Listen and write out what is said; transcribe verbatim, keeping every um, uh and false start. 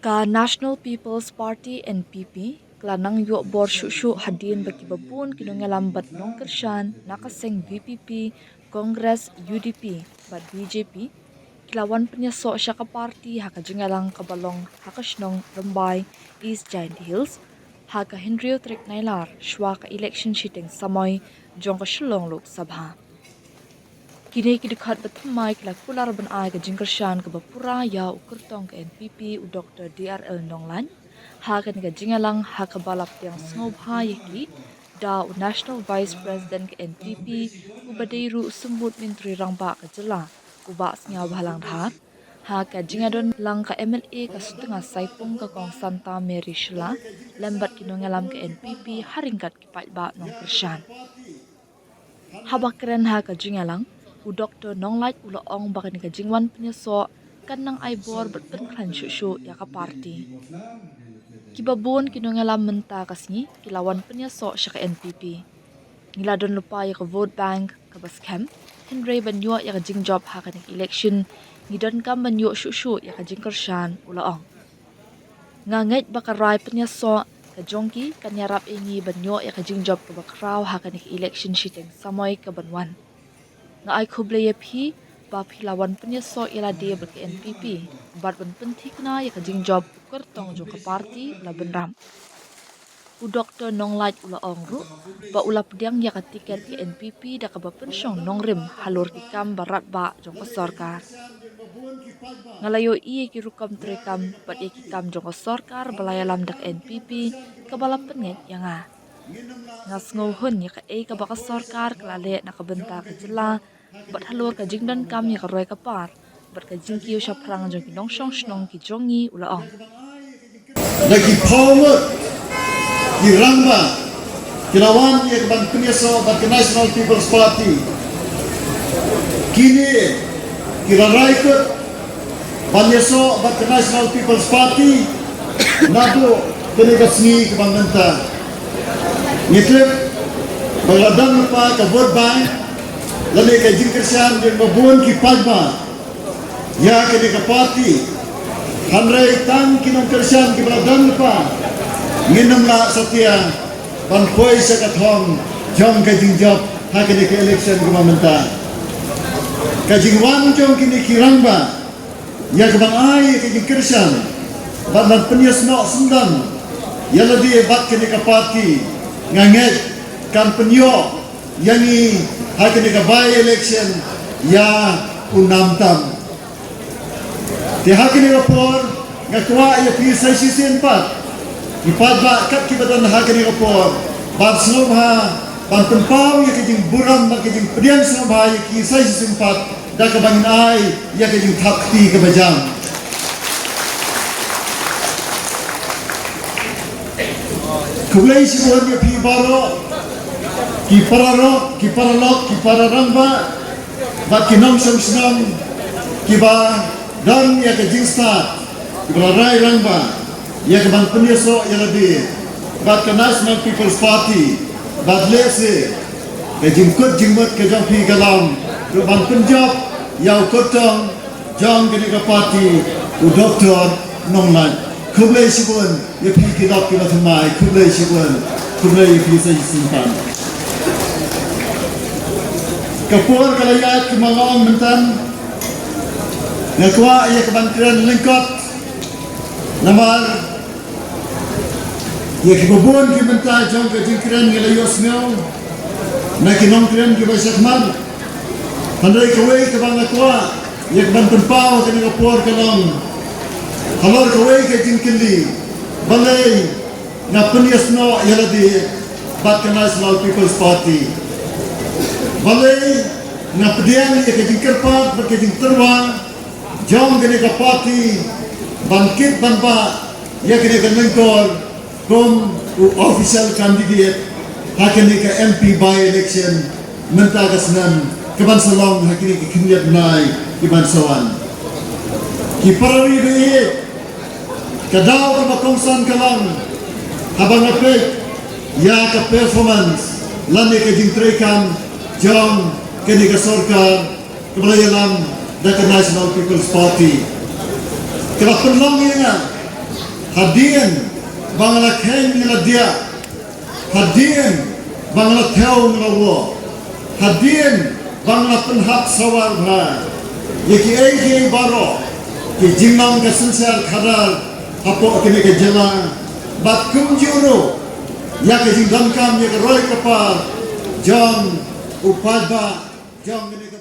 Ka National People's Party, N P P, ka la nang ïoh bor shuh shuh hadien ba kiba bun ki nongïalam bad nongkyrshan na ka seng V P P, Congress, U D P bad B J P ki la wan pynïasoh sha ka party ha ka jingïalang kaba long ha ka shnong Rymbai, East Jaintia Hills, ha ka hynriew tarik Nailar, shwa ka election shiteng samoi jong ka Shillong Lok Sabha. Kine ki dkhot ba thymmai ki la kular ban ai ka jingkyrshan kaba pura ïa u kyrtong ka N P P, u Doctor D R L Nonglait, ha kane ka jingïalang ha kaba la pdiang sngewbha ïa ki da u National Vice President ka N P P, uba dei ruh u symbud Myntri Rangbah ka jylla, u Bah Sniawbhalang Dhar, ha ka jingïadon lang ka M L A ka Sutnga Saipung, ka Kong Santa Mary Shylla, lem bad ki nongïalam ka N P P ha ryngkat ki paidbah nongkyrshan. Haba kren ha ka jingïalang, u Doctor Nonglait u la ong ba kane ka jingwan pynïasoh kan nang ai bor bad pynkhlaiñ shuh shuh ïa ka party. Kiba bun ki nongïalam mynta ka sngi ki la wan pynïasoh sha ka N P P. Ngi la don lypa ïa ka vote bank kaba skhem, hynrei ban ïoh ïa ka jingjop ha kane ka election, ngi donkam ban ïoh shuh shuh ïa ka jingkyrshan, u la ong. Nga ngeit ba ka rai pynïasoh ka jong ki kan ïarap ïa ngi ban ïoh ïa ka jingjop kaba khraw ha kane ka election shiteng samoi kaban wan. Nga ai khublei ïa phi ba phi la wan pynïasoh ïa lade bad ka N P P bad ban pynthikna ïa ka jingjop u kyrtong jong ka party u la bynrap. U Doctor Nonglait u la ong ruh ba u la pdiang ïa ka tiket ka N P P da kaba pynshong nongrim halor ki kam ba radbah jong ka sorkar. Nga la ïohi ïa ki rukom treikam bad ïa ki kam jong ka sorkar ba la ïalam da ka N P P kaba la pynngeit ïa nga. Nga sngewhun ïa kaei kaba ka sorkar ka la leh na ka bynta ka jylla bad halor ka jingdonkam ïa ka roi ka par bad ka jingkiew shaphrang jong ki nongshong shnong ki jong ngi, u la ong. Da ki phew ngut ki rangbah ki la wan ïa ka ban pynïasoh bad ka National People's Party. Kine ki la rai kut ban ïasoh bad ka National People's Party naduh kane ka sngi kaba mynta. Ngi tip ba la don lypa ka vote bank lane ka jingkyrshan jong ba bun ki paidbah ïa kane ka party. Hynrei tang ki nongkyrshan kiba la don lypa ngin ym lah satia ban poi sha ka thong jong ka jingjop ha kane ka election kaba mynta. Ka jingwan jong kine ki rangbah ïa ka ban ai ïa ka jingkyrshan bad ban pynïasnoh syndon ïa lade bad kane ka party, nga ngeit kan pynïoh ïa ngi ha kane ka by election ïa u nam tam. Te ha kane ka por nga kwah ïa phi sa shisien pat, ki paidbah kat kiba don ha kane ka por, ban sngewbha ban pynpaw ïa ka jingburom bad ka jingpdiang sngewbha ïa ki sa shisien pat da kaba ngin ai ïa ka jingthap kti kaba jam. Khublei shibun ïa phi baroh, ki paralok, ki paralok, ki para rangbah bad ki nongshong shnong kiba don ïa ka jingstad, kiba la rai rangbah ïa ka ban pynïasoh ïa lade bad ka National People's Party, bad lehse ka jingkut jingmut ka jong phi ka long ruh ban pynjop ïa u kyrtong jong kane ka party, u Doctor Nonglait. Khublei shibun ïa phi ki lok ki lok thymmai, khublei shibun, khublei ïa phi sa shisien pat. Ka por ka la ïaid kumba nga ong mynta, nga kwah ïa ka ban kren lyngkot namar ïa kiba bun ki bynta jong ka jingkren ngi la ïohsngew na ki nongkren kiba shakhmat. Hynrei kawei kaba nga kwah ïa ka ban pynpaw ha kane ka por ka long halor kawei ka jingkylli, balei nga pynïasnoh ïa lade bad ka National People's Party? Balei nga pdiang ïa ka jingkyrpad bad ka jingtyrwa jong kane ka party ban kit ban bah ïa kane ka lyngkor kum u official candidate ha kane ka M P by-election mynta ka snem, ka ban sa long ha kine ki khyndiat bnai ki ban sa wan. Ki para ri ba ïeit, ka daw kaba kongsan ka long haba nga peit ïa ka performance lane ka jingtreikam jong kane ka sorkar kaba la ïalam da ka National People's Party. Ka la pynlong ïa nga Hadien ba nga la kheiñ nga la diah, hadien ba nga la thew nga la woh, hadien ba nga la pynhap sawa bha ïa kiei kiei baroh ki jinglong ka synshar khadar hapoh kane ka jylla, bad kumjuh ruh ïa ka jingdonkam ïa ka roi ka par jong u paidbah jong kane ka